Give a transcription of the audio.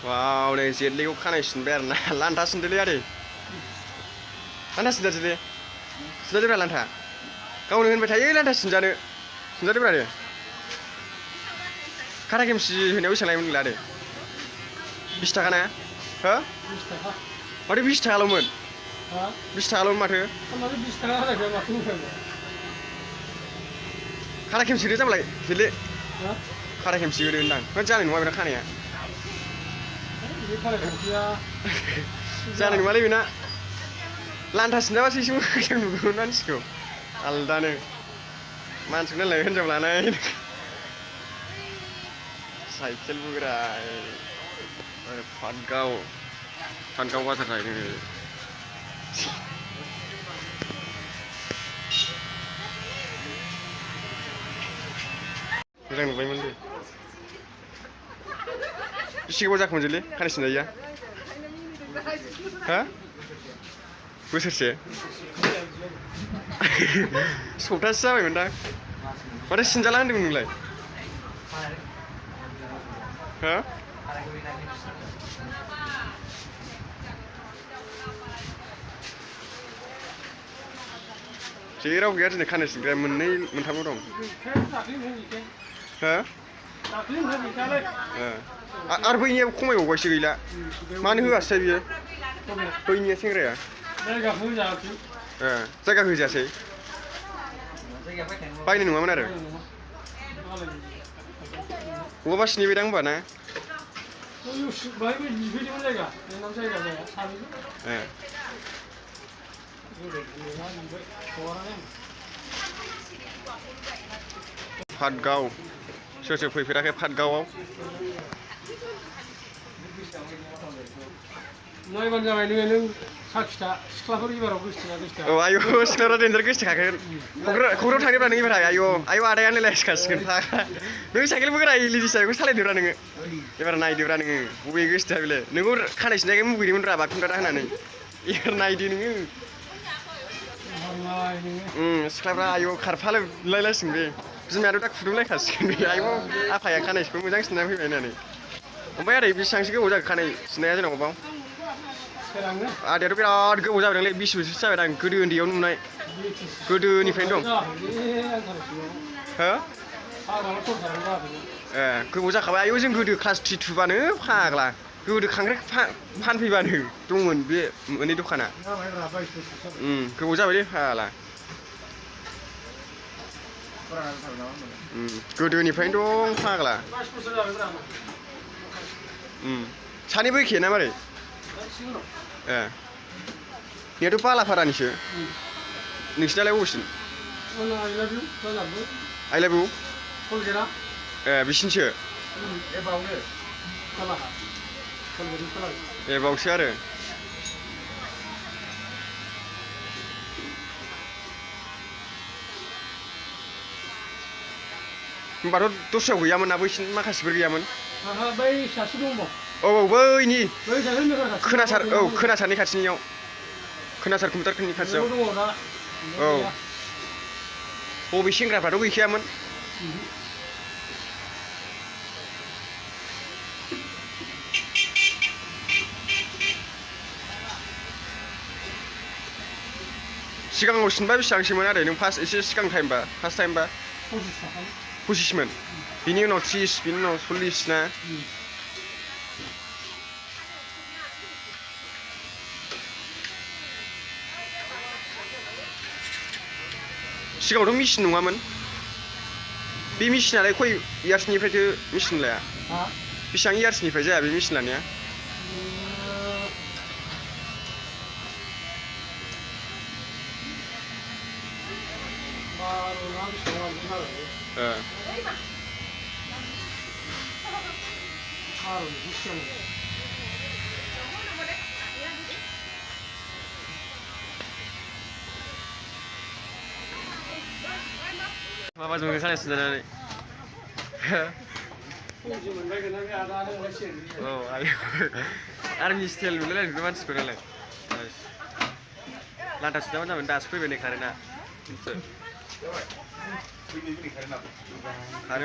Wow, này diệt liu khăn này xin bèn lan thá xin đi đi. Lan thá xin ra đi. Xin ra lan thá. Kau nên phải thấy lan thá xin ra nữa. Xin ra đi ra đi. Khara kem si hoनायाव बेसेबां लायोमोन नोंलाय? 20 थाखा ना? हो? 20 थाखा. माथो 20 थाखाल'मोन? हा? 20 थाखाल'मोन माथो? माथो 20 थाखा होनायखौ माथो बुंखो? खारा खेमसि होदो जामलाय होदो. हा? खारा खेमसि होदो होनदां. मा जानाय नङा बेना खानाया. बे खारा खेमसिया जानाय नङालै बेना. लान्था सिनजाबासो एसे मोजां नुगौमोन मानसिखौ. आलदानो. मानसिखौ नालाय हिनजाव लानाय. साइकेल बुग्राय. आरो patgaon बाजार जाहैदों. मोजां नुबायमोन बे. बेसे गोबाव जाखोमोनजोंलै खानाय सिनजायैया? हा? बोसोरसे? सप्तासे जाबायमोनदां. माथो सिनजाला होनदोंमोन नोंलाय? हा? जेराव गैया दिनै खानाय सिनग्राया मोननै मोनथामल' दं. हा? आरो बैनिया खमायबावबायसो गैला. मानो होआसै बियो? बैनिया सेंग्राया? जायगा होजासै? बायनाय नङामोन आरो? बहाबा सिनहैबायदां होनबा ना? patgaon. सोर सोर फैफेराखै patgaonआव? नायबानो जाबाय नों साखिथा सिख्लाफोर एबाराव गोसथोना गोसथोआ? औ आयौ सिख्लाफ्रा देन्जार गोसथोखागोन. क'क्राझाराव थांनोब्रा नों एबार आयौ आदायानो लायसिखासिगोन. नों साइकेल बोग्रा लिडिसा बेखौ सालायदोब्रा नोङो. एबार नायदोब्रा नोङो बबे गोसथोआ बेलाय. नोंखौ खानाय सिनजायखाय मुगैदोंमोनब्रा बाखुंगारा होननानै. एबार नायदो नोङो. सिख्लाफ्रा आयौ खारफालायलायसिगोन बे. बिमायाथ' दा खुदुंलायखासिगोन बे. आयौ आफाया खानायखौ मोजां सिननानै फैबाय होननानै. ओमफ्राय आदै बेसेबांसो गोबाव जाखो खानाय सिननाया जेनेबा बाव? आदायाथ' बिराद गोबाव जाबायदांलै 20 बोसोरसो जाबायदां गोदो उन्दैयाव नुनाय. गोदोनिफ्रायनो दं. हो? गोबाव जाखाबाय आयौ जों गोदो क्लास 3 2बानो फाग्ला. गोदो खांख्राइ फानफैबानो दंमोन बे मोननै दखाना. गोबाव जाबायलै फाग्ला. गोदोनिफ्रायनो दं फाग्ला. सानैबो एखे ना मारै? नोंनियाथ' बालाफारानिसो. नोंसिनालाय बबेसिम? आइलाबिउ? बिसिनिसो? बावसो आरो. होमबाथ' दस्रायाव गैयामोन ना बैसिनि माखासेफोर गैयामोन? औ बैनि खोनासारनि खाथिनियाव. खोनासार कम्पिउटारनि खाथियाव. औ बबे सेंग्राफ्राथ' गैखायामोन? सिगाङाव सिनबा बेसेबांसोमोन आरो नों एसे सिगां टाइमबा फार्स्ट टाइमबा? 25मोन. बिनि उनाव 30, बिनि उनाव 40 ना? सिगाङावथ' मेचिन नङामोन? बे मेचिनालाय खय इयार्सनिफ्रायथो मेचिन लाया? बेसेबां इयार्सनिफ्राय जाया बे मेचिन लानाया? माबाजों खानाय सिनजानानै. औ आर्मि स्टाइल नुलायलायदों मानसिखौ नालाय. लान्था सिनजाबानो जाबाय दासो फैबाय नै कारेन्टआ. खारो